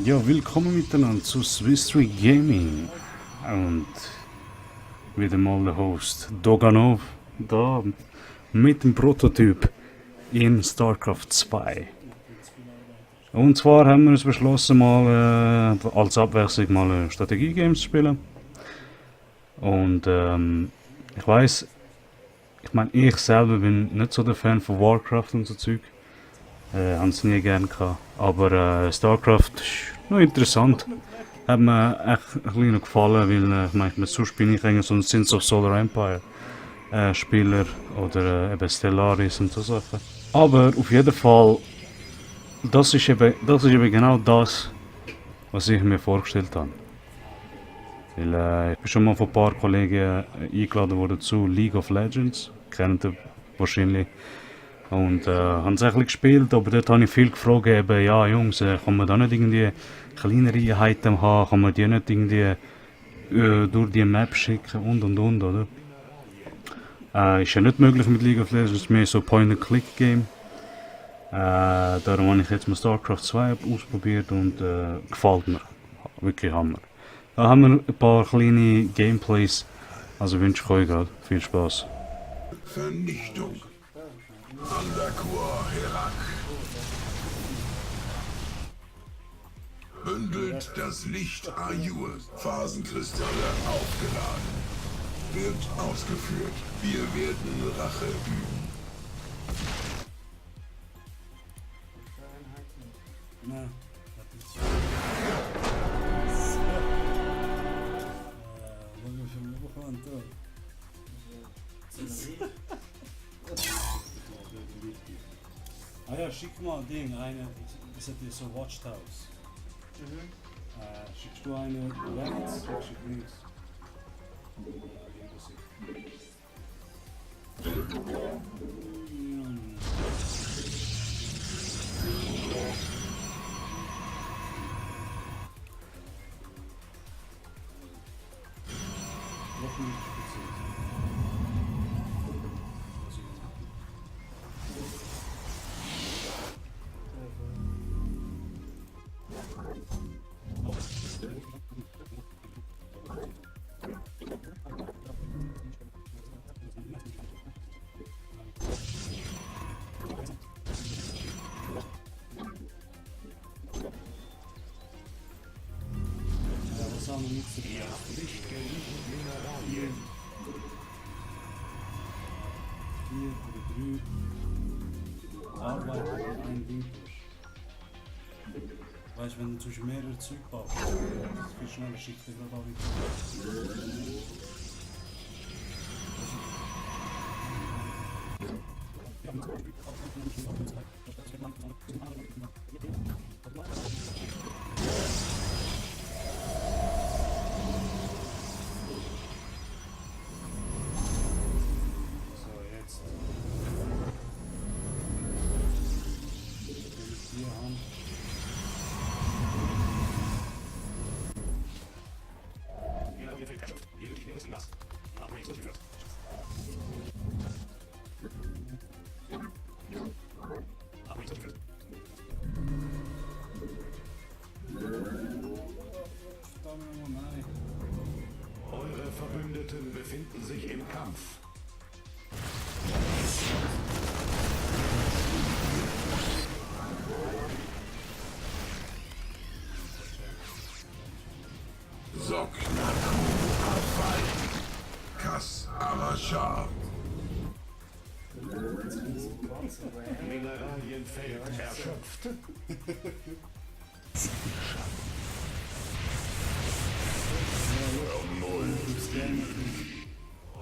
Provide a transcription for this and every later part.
Ja, willkommen miteinander zu Swiss Gaming und wieder mal der Host Doganov da mit dem Prototyp in StarCraft 2. Und zwar haben wir uns beschlossen, mal als Abwechslung mal ein Strategie-Game zu spielen. Und ich weiß, ich meine, ich selber bin nicht so der Fan von Warcraft und so Zeug. Haben es nie gern gehabt. Aber StarCraft ist noch interessant. Hat mir echt ein bisschen noch gefallen, weil ich meine, sonst bin ich eigentlich so ein Sins of Solar Empire Spieler oder eben Stellaris und so Sachen. Aber auf jeden Fall, das ist eben genau das, was ich mir vorgestellt habe. Weil ich bin schon mal von ein paar Kollegen eingeladen worden zu League of Legends. Kennt ihr wahrscheinlich. Und haben es ein bisschen gespielt, aber dort habe ich viel gefragt, eben, ja Jungs, kann man da nicht irgendwie kleinere Einheiten haben, kann man die nicht irgendwie durch die Map schicken und, oder? Ist ja nicht möglich mit League of Legends, es ist mehr so Point-and-Click-Game. Darum habe ich jetzt mal StarCraft 2 ausprobiert und gefällt mir. Wirklich Hammer. Da haben wir ein paar kleine Gameplays, also wünsche ich euch gerade viel Spaß. Vernichtung. Underkur Herak. Bündelt das Licht Ajur. Phasenkristalle aufgeladen. Wird ausgeführt. Wir werden Rache üben. Ah ja, schick mal Ding, eine, ist das so Watchtowers? Schickst du eine rechts, schick links. Arbeit in einem Ding. Weißt du, wenn du zwischen mehrere Zeug baust, das ist viel schneller, schickt dir gerade auch wieder. Eure Verbündeten befinden sich im Kampf. Soknaku Afai. Kas Arashar. Mineralienfeld erschöpft.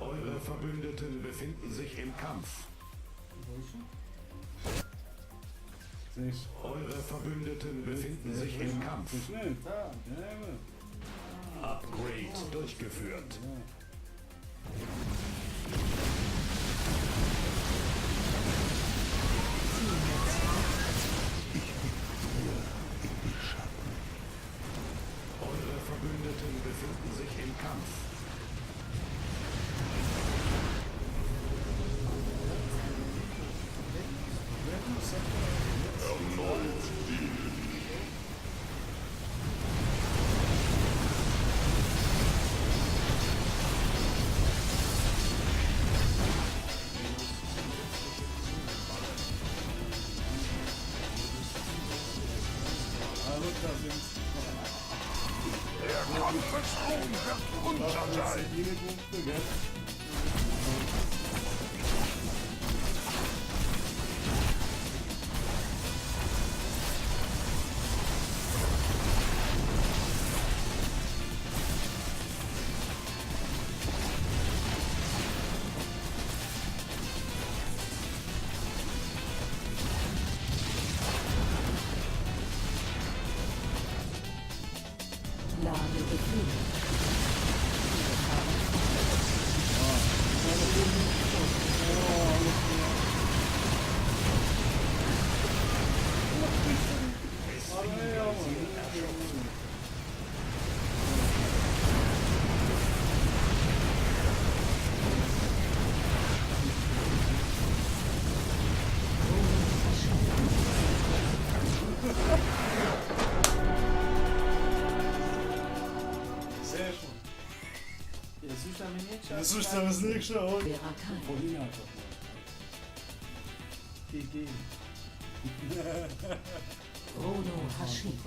Eure Verbündeten befinden sich im Kampf. Eure Verbündeten befinden sich im Kampf. Upgrade durchgeführt. Eure Verbündeten befinden sich im Kampf. Der Kampfestrom wird runter sein. Lage befehlt. Sehr schön. Jesus tam nie chciał. Jesus tam jest nie chciał. Berakai. Polina to. Ty. Rono Hashid.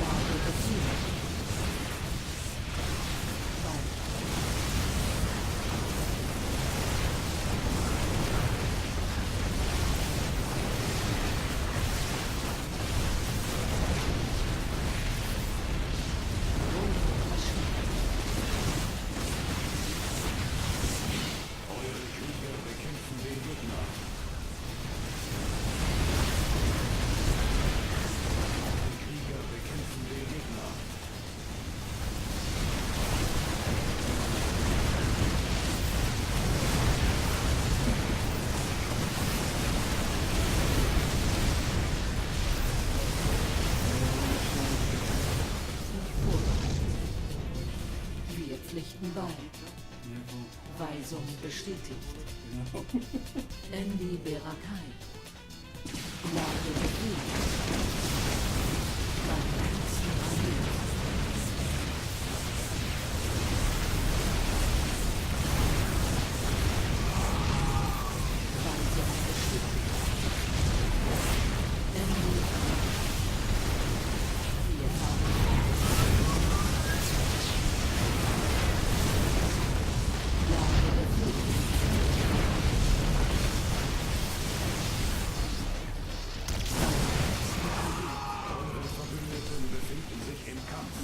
Lage befehlt. Eure Krieger bekämpfen den Gegner. Die Krieger bekämpfen den Gegner. Wir pflichten bei. Weisung bestätigt. Endi Berakai. Lage befehlt. Beim Herzen Armee. Weisung bestätigt. Endi. Wir haben Lage befehlt. Eure Verbündeten befinden sich im Kampf.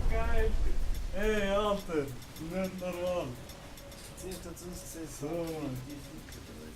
Geil. Ey, Alter. Nicht normal. Zuerst hat es uns gesehen. So, Mann. Die Fliege dabei.